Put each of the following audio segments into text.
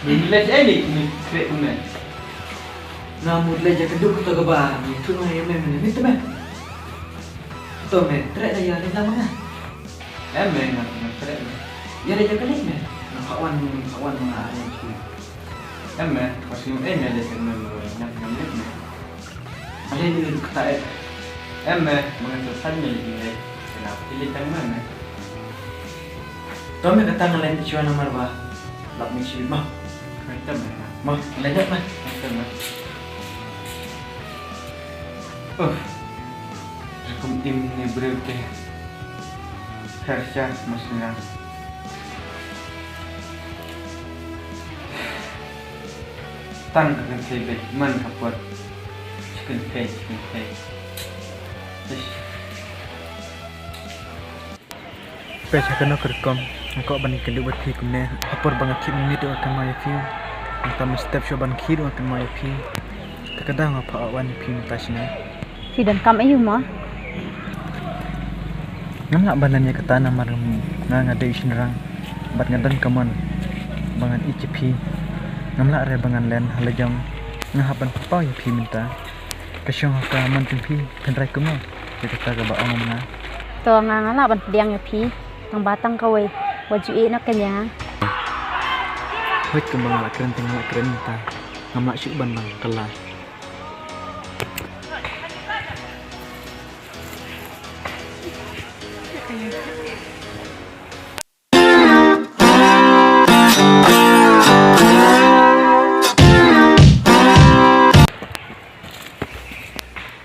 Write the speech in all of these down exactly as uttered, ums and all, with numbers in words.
Me leh ei ne me treh me. Nga mut leh ja ka duk to ka ba me tu nga ya me me ne te me. To me treh da ya ne da ma nga. Em me nga nga treh me. Ya leh ja ka leh me. Nga ka wan ka wan ma nga ne tu. Em me, pas yung em me leh me me nga nga leh me. Ale ni kata eh. Em eh, mengenai pesan ni ni eh. Kenapa pilih tang mana? To me kata ngalen chua namar ba. Lap ni chibit ma. Kata mana? Ma, ngalen jat ma. Kata mana? Oh. Rekum im ni breu te. Kerja masih. Tang ka kynthei bad man ka pot. Chi kynthei, chi kynthei. Ish. Peit ha kano ka rukom, nga kwah ban ïakynduh bad phi kumne, ha por ba nga thied mynmiet ruh nga kynmaw ïa phi. Mynta mynstep shuh ban khie ruh nga kynmaw ïa phi. Te ka daw nga phah wan ïa phi mynta shane. Phi donkam aïu mo? Ngam lah ban len ïa kata namar nga nga dei u shynrang bad nga don ka mon ba ngan ïeit ïa phi. Ngam lah re ba ngan len ha la jong, nga hap ban pynpaw ïa phi mynta. Ka shong ha ka mon jong phi, phin rai kumno ïa kata kaba ong ma nga? To nga ngam lah ban pdiang ïa phi, tang ba tang kawei wat ju ïeh noh kein ïa nga. Hoid kumba nga la kren te nga la kren mynta, ngam lah shuh ban long kylla.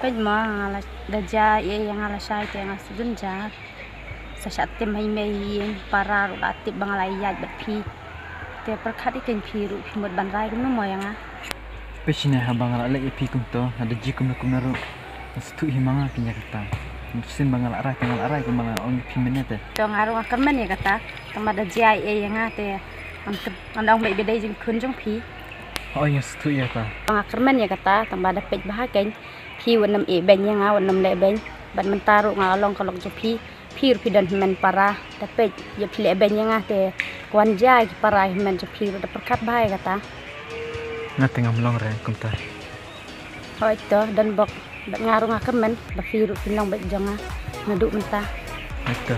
Peit mo, nga la da jia ïa nga lashai te nga sdang jia. Sa shah tim ha i mei ïing, para ruh la tip ba nga la ïaid bad phi. Te pyrkhat ïa kein phi ruh phi mut ban rai kumno mo ïa nga. Peit shane haba nga la leh ïa phi kumto, nga da jia kumno kumno ruh. Nga sngewthuh hi ma nga kein ïa kata. Shisien ba nga la rai te nga la rai kumba nga ong ïa phi mynne te. To nga ruh nga kyrmen ïa kata. Tang ba da jia ïa nga te. Ngam tip, ngam ong ba i ba dei jingkhun jong phi. Hooid nga sngewthuh ïa kata. Nga kyrmen ïa kata, tang ba da peit bha kein. Phi wat nym ïeh beiñ ïa nga, wat nym leh beiñ. Bad mynta ruh nga long ka lok jong phi. Phi ruh phi don hynmen para, da peit ïa phi leh beiñ ïa nga te ka wan jia ki para hynmen jong phi ruh da pyrkhat bha ïa kata. Nga te ngam long re kumta. Hooid to, don bok, bad nga ruh nga kyrmen ba phi ruh phin long bad jong nga. Naduh mynta. Hooid to.